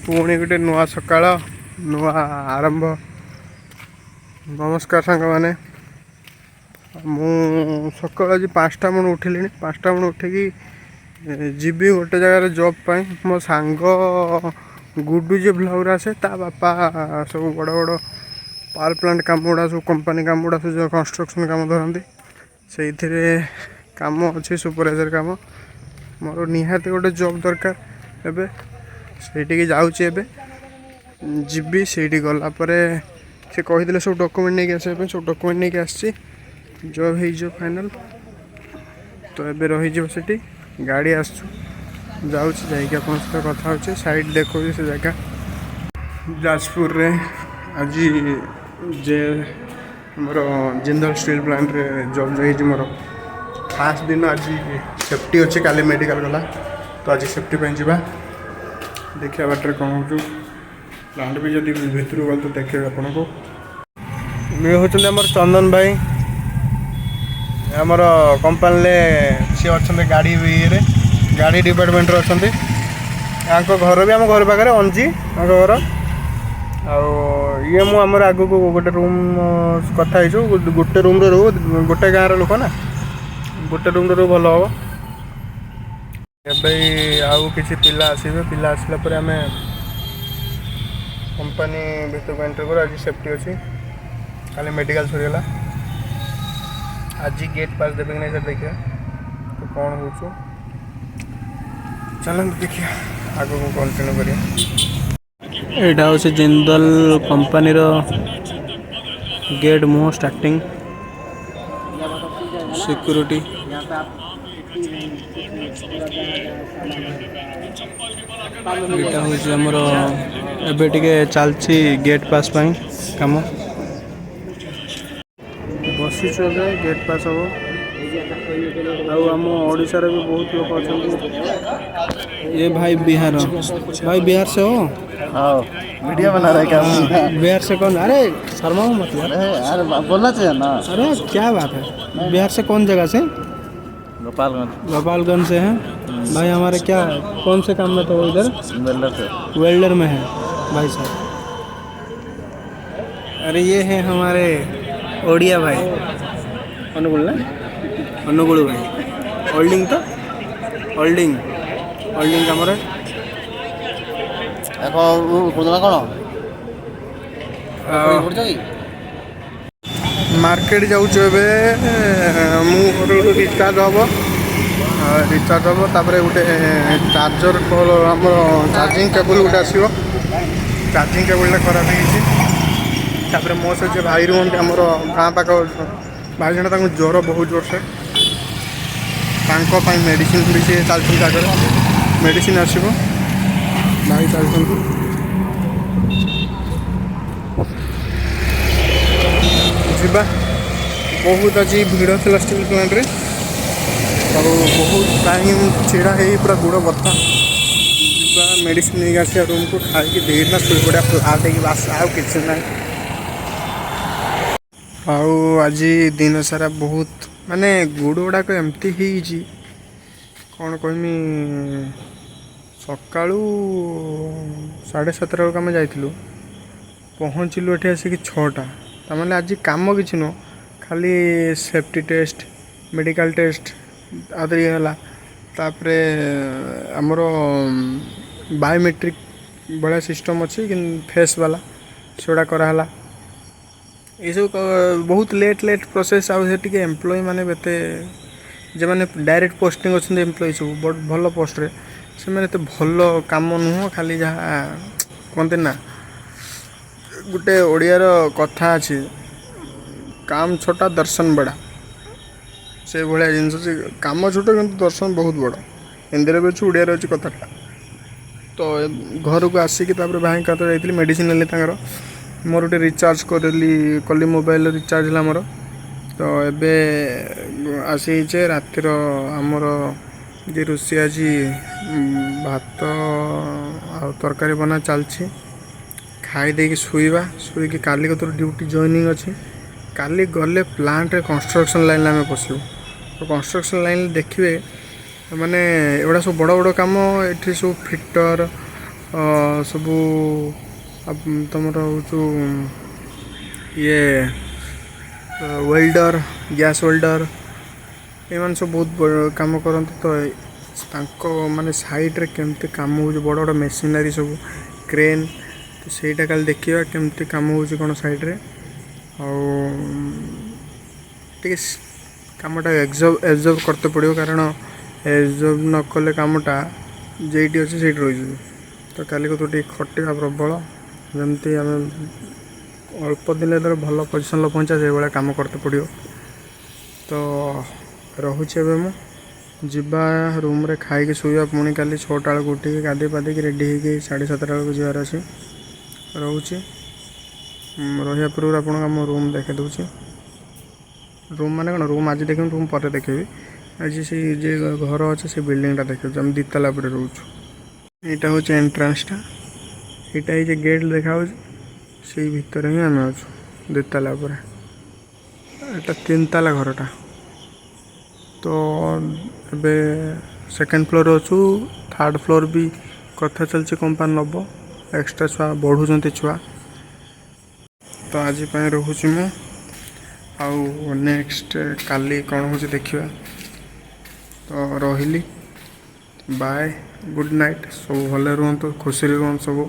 ପୁଣି ଗୋଟେ ନୂଆ ସକାଳ, ନୂଆ ଆରମ୍ଭ। ନମସ୍କାର ସାଙ୍ଗମାନେ। ମୁଁ ସକାଳୁ ଆଜି 5ଟା ବେଳୁ ଉଠିଲିଣି। 5ଟା ବେଳୁ ଉଠିକି ଯିବି ଗୋଟେ ଜାଗାରେ ଜବ୍ ପାଇଁ। ମୋ ସାଙ୍ଗ ଗୁଡୁ, ଯିଏ ବ୍ଲଗ୍ରେ ଆସେ, ତା ବାପା ସବୁ ବଡ଼ ବଡ଼ ପାୱାର ପ୍ଲାଣ୍ଟ କାମ ଗୁଡ଼ା, ସବୁ କମ୍ପାନୀ କାମ ଗୁଡ଼ା, ସବୁ ଯେଉଁ କନଷ୍ଟ୍ରକ୍ସନ୍ କାମ ଧରନ୍ତି, ସେଇଥିରେ କାମ ଅଛି, ସୁପରଭାଇଜର କାମ। ମୋର ନିହାତି ଗୋଟେ ଜବ୍ ଦରକାର ଏବେ। ସେଇଠିକି ଯାଉଛି ଏବେ, ଯିବି। ସେଇଠି ଗଲା ପରେ ସେ କହିଥିଲେ ସବୁ ଡକୁମେଣ୍ଟ ନେଇକି ଆସିବା ପାଇଁ। ସବୁ ଡକୁମେଣ୍ଟ ନେଇକି ଆସିଛି। ଜବ୍ ହେଇଯିବ ଫାଇନାଲ୍। ତ ଏବେ ରହିଯିବ ସେଠି। ଗାଡ଼ି ଆସୁଛୁ, ଯାଉଛି, ଯାଇକି ଆପଣଙ୍କ ସହିତ କଥା ହେଉଛି, ସାଇଡ଼୍ ଦେଖାଉଛି ସେ ଜାଗା। ଯାଜପୁରରେ ଆଜି ଯେ ଆମର ଜିନ୍ଦଲ ଷ୍ଟିଲ୍ ପ୍ଲାଣ୍ଟରେ ଜବ୍ ହେଇଛି ମୋର। ଫାର୍ଷ୍ଟ ଦିନ ଆଜି ସେଫ୍ଟି ଅଛି। କାଲି ମେଡ଼ିକାଲ ଗଲା, ତ ଆଜି ସେଫ୍ଟି ପାଇଁ ଯିବା। ଦେଖିବା ବାଟରେ କ'ଣ ହେଉଛି। ପ୍ଲାଣ୍ଟ ବି ଯଦି ଭିତରକୁ ଗଲେ ତ ଦେଖେଇବେ ଆପଣଙ୍କୁ। ଇଏ ହେଉଛନ୍ତି ଆମର ଚନ୍ଦନ ଭାଇ। ଆମର କମ୍ପାନୀରେ ସିଏ ଅଛନ୍ତି, ଗାଡ଼ି ଇଏରେ, ଗାଡ଼ି ଡିପାର୍ଟମେଣ୍ଟରେ ଅଛନ୍ତି। ତାଙ୍କ ଘର ବି ଆମ ଘର ପାଖରେ, ଅଞ୍ଜି ତାଙ୍କ ଘର। ଆଉ ଇଏ ମୁଁ ଆମର ଆଗକୁ ଗୋଟେ ରୁମ୍ କଥା ହେଇଛୁ, ଗୋଟେ ରୁମ୍ରେ ରହୁ। ଗୋଟେ ଗାଁର ଲୋକ ନା, ଗୋଟେ ରୁମ୍ରେ ରହୁ, ଭଲ ହେବ। ଏବେ ଆଉ କିଛି ପିଲା ଆସିବେ। ପିଲା ଆସିଲା ପରେ ଆମେ କମ୍ପାନୀ ଭିତରକୁ ଏଣ୍ଟ୍ରି କରୁ। ଆଜି ସେଫ୍ଟି ଅଛି, କାଲି ମେଡ଼ିକାଲ ସରିଗଲା। ଆଜି ଗେଟ୍ ପାସ୍ ଦେବେ କି ନାହିଁ ସେଟା ଦେଖିବା। ତ କ'ଣ ହେଉଛି, ଚାଲନ୍ତୁ ଦେଖିବା, ଆଗକୁ କଣ୍ଟିନ୍ୟୁ କରିବା। ଏଇଟା ହେଉଛି ଜିନ୍ଦଲ କମ୍ପାନୀର ଗେଟ୍ ମୁହଁ, ଷ୍ଟାର୍ଟିଂ ସିକ୍ୟୁରିଟି। ଏଇଟା ହେଉଛି ଆମର, ଏବେ ଟିକେ ଚାଲିଛି ଗେଟ୍ ପାସ୍ ପାଇଁ କାମ। ବସିଛୁ ଏବେ, ଗେଟ୍ ପାସ୍ ହେବ। ଆଉ ଆମ ଓଡ଼ିଶାରେ ବି ବହୁତ ଲୋକ ଅଛନ୍ତି। ये भाई बिहार, भाई बिहार से हो? हाँ, वीडियो बना रहा है क्या? बिहार से कौन? अरे, शर्माओ मत यार। अरे यार, बोलना चाहिए ना। अरे, क्या बात है! बिहार से कौन जगह से? गोपालगंज। गोपालगंज से हैं भाई हमारे। क्या, कौन से काम में तो इधर? वेल्डर से। वेल्डर में है भाई साहब। अरे, ये है हमारे ओडिया भाई, अनुगुल ना, अनुगुल भाई। होल्डिंग ତ ହୋଲ୍ଡିଂ, ହୋଲ୍ଡିଂ କାମରେ। କ'ଣ କହୁଥିଲା କ'ଣ କରୁଛ କି? ମାର୍କେଟ ଯାଉଛୁ ଏବେ। ମୁଁ ମୋର ଗୋଟେ ରିଚାର୍ଜ ହେବ, ରିଚାର୍ଜ ହେବ। ତାପରେ ଗୋଟେ ଚାର୍ଜର, ଆମର ଚାର୍ଜିଂ କେବୁଲ୍ ଗୋଟେ ଆସିବ। ଚାର୍ଜିଂ କେବୁଲ୍ଟା ଖରାପ ହେଇଯାଇଛି। ତାପରେ ମୋ ସହିତ ଯେ ଭାଇ ରୁହନ୍ତି, ଆମର ଗାଁ ପାଖ ଭାଇ ଜଣେ, ତାଙ୍କୁ ଜ୍ୱର ବହୁତ ଜୋରସେ। ତାଙ୍କ ପାଇଁ ମେଡ଼ିସିନ ବି ସିଏ ଚାଲିଛନ୍ତି ଆଗରେ। ମେଡ଼ିସିନ ଆସିବ, ଭାଇ ଚାଲିଛନ୍ତି। ଯିବା। ବହୁତ ଆଜି ଭିଡ଼ ଥିଲା ଷ୍ଟିଲ୍ ପ୍ଲାଣ୍ଟରେ ଆଉ ବହୁତ ଟାଇମ୍ ଛିଡ଼ା ହେଇ ପୁରା ଗୋଡ଼ ବଥା। ଯିବା, ମେଡ଼ିସିନ ନେଇକି ଆସିବା ରୁମ୍କୁ, ଖାଇକି ଦେଇକିନା ଶୋଇପଡ଼ିବା ଫ୍ଲାଟ୍ ହେଇକି, ବାସ୍, ଆଉ କିଛି ନାହିଁ। ଆଉ ଆଜି ଦିନ ସାରା ବହୁତ ମାନେ ଗୋଡ଼ ଗୁଡ଼ାକ ଏମିତି ହେଇଛି, କ'ଣ କହିମି। ସକାଳୁ 7:30 ବେଳକୁ ଆମେ ଯାଇଥିଲୁ, ପହଞ୍ଚିଲୁ ଏଠି ଆସିକି 6ଟା। ତାମାନେ ଆଜି କାମ କିଛି ନୁହଁ, ଖାଲି ସେଫ୍ଟି ଟେଷ୍ଟ, ମେଡ଼ିକାଲ ଟେଷ୍ଟ ଆଉ ଇଏ ହେଲା। ତାପରେ ଆମର ବାୟୋମେଟ୍ରିକ୍ ଭଳିଆ ସିଷ୍ଟମ୍ ଅଛି କିନ୍ତୁ ଫେସ୍ ବାଲା, ସେଗୁଡ଼ା କରାହେଲା। ଏସବୁ ବହୁତ ଲେଟ୍ ଲେଟ୍ ପ୍ରୋସେସ୍। ଆଉ ସେ ଟିକେ ଏମ୍ପ୍ଲୟି ମାନେ ବି ଏତେ, ଯେଉଁମାନେ ଡାଇରେକ୍ଟ ପୋଷ୍ଟିଂ ଅଛନ୍ତି, ଏମ୍ପ୍ଲୟି ସବୁ ଭଲ ପୋଷ୍ଟରେ, ସେମାନେ ଏତେ ଭଲ କାମ ନୁହଁ। ଖାଲି ଯାହା କୁହନ୍ତି ନା, ଗୋଟେ ଓଡ଼ିଆର କଥା ଅଛି, "କାମ ଛୋଟା ଦର୍ଶନ ବଡ଼ା", ସେଇଭଳିଆ ଜିନିଷ। ସେ କାମ ଛୋଟ କିନ୍ତୁ ଦର୍ଶନ ବହୁତ ବଡ଼। ହିନ୍ଦୀରେ ବି ଅଛି, ଓଡ଼ିଆରେ ଅଛି କଥାଟା। ତ ଘରକୁ ଆସିକି ତାପରେ ଭାଇଙ୍କ ହାତ ଯାଇଥିଲି, ମେଡ଼ିସିନ ନେଲି ତାଙ୍କର, ମୋର ଗୋଟେ ରିଚାର୍ଜ କରିଲି, କଲି ମୋବାଇଲ ରିଚାର୍ଜ ହେଲା ମୋର। ତ ଏବେ ଆସିଯାଇଛେ। ରାତିର ଆମର ଯେ ରୋଷେଇ ଆଜି ଭାତ ଆଉ ତରକାରୀ ବନା ଚାଲିଛି। ଖାଇ ଦେଇକି ଶୋଇବା। ଶୋଇକି କାଲି କତରୁ ଡ୍ୟୁଟି ଜଏନିଂ ଅଛି। କାଲି ଗଲେ ପ୍ଲାଣ୍ଟରେ କନଷ୍ଟ୍ରକ୍ସନ୍ ଲାଇନ୍ରେ ଆମେ ପଶିବୁ। ତ କନଷ୍ଟ୍ରକ୍ସନ୍ ଲାଇନ୍ରେ ଦେଖିବେ, ମାନେ ଏଗୁଡ଼ା ସବୁ ବଡ଼ ବଡ଼ କାମ। ଏଠି ସବୁ ଫିଟର ସବୁ ତମର ହେଉଛୁ ଇଏ ୱେଲ୍ଡର, ଗ୍ୟାସ୍ ୱେଲ୍ଡର, ଏମାନେ ସବୁ ବହୁତ କାମ କରନ୍ତି। ତ ତାଙ୍କ ମାନେ ସାଇଡ଼୍ରେ କେମିତି କାମ ହେଉଛି, ବଡ଼ ବଡ଼ ମେସିନାରୀ ସବୁ, କ୍ରେନ୍, ତ ସେଇଟା କାଲି ଦେଖିବା କେମିତି କାମ ହେଉଛି କ'ଣ ସାଇଡ଼୍ରେ। ଆଉ ଟିକେ କାମଟା ଏବଜର୍ବ କରତେ ପଡ଼ିବ, କାରଣ ଏବଜର୍ବ ନ କଲେ କାମଟା ଯେଇଠି ଅଛି ସେଇଠି ରହିଯିବ। ତ କାଲିକୁ ତୁ ଟିକେ ଖଟିବା ପ୍ରବଳ, ଯେମିତି ଆମେ ଅଳ୍ପ ଦିନ ଯେତେବେଳେ ଭଲ ପୋଜିସନ୍ରେ ପହଞ୍ଚିବା, ସେଇଭଳିଆ କାମ କରତେ ପଡ଼ିବ। ତ ରହୁଛି ଏବେ ମୁଁ। ଯିବା ରୁମ୍ରେ ଖାଇକି ଶୋଇବା, ପୁଣି କାଲି 6ଟା ବେଳକୁ ଉଠିକି ଗାଧୋଇ ପାଧେଇକି ରେଡ଼ି ହେଇକି 7:30 ବେଳକୁ ଯିବାର ଅଛି। ରହୁଛି। ରହିବା ପୂର୍ବରୁ ଆପଣଙ୍କୁ ଆମ ରୁମ୍ ଦେଖାଇ ଦେଉଛି। ରୁମ୍ ମାନେ କ'ଣ, ରୁମ୍ ଆଜି ଦେଖିବି, ରୁମ୍ ପରେ ଦେଖେଇବି। ଆଜି ସେଇ ଯେ ଘର ଅଛି, ସେ ବିଲ୍ଡିଂଟା ଦେଖାଉଛି। ଆମେ ଦ୍ୱିତାଲା ଉପରେ ରହୁଛୁ। ଏଇଟା ହେଉଛି ଏଣ୍ଟ୍ରାନ୍ସଟା। ଏଇଟା ଏଇ ଯେ ଗେଟ୍ ଦେଖାହେଉଛି, ସେଇ ଭିତରେ ହିଁ ଆମେ ଅଛୁ ଦ୍ୱିତାଲା ଉପରେ। ଏଇଟା ତିନିତାଲା ଘରଟା। ତ ଏବେ ସେକେଣ୍ଡ ଫ୍ଲୋର୍ ଅଛୁ। ଥାର୍ଡ଼ ଫ୍ଲୋର୍ ବି କଥା ଚାଲିଛି, କମ୍ପାନୀ ନେବ। ଏକ୍ସଟ୍ରା ଛୁଆ ବଢ଼ୁଛନ୍ତି ଛୁଆ। ତ ଆଜି ପାଇଁ ରହୁଛି ମୁଁ। ଆଉ ନେକ୍ସଟ କାଲି କ'ଣ ହେଉଛି ଦେଖିବା। ତ ରହିଲି, ବାଏ, ଗୁଡ଼୍ ନାଇଟ୍। ସବୁ ଭଲରେ ରୁହନ୍ତୁ, ଖୁସିରେ ରୁହନ୍ତୁ ସବୁ।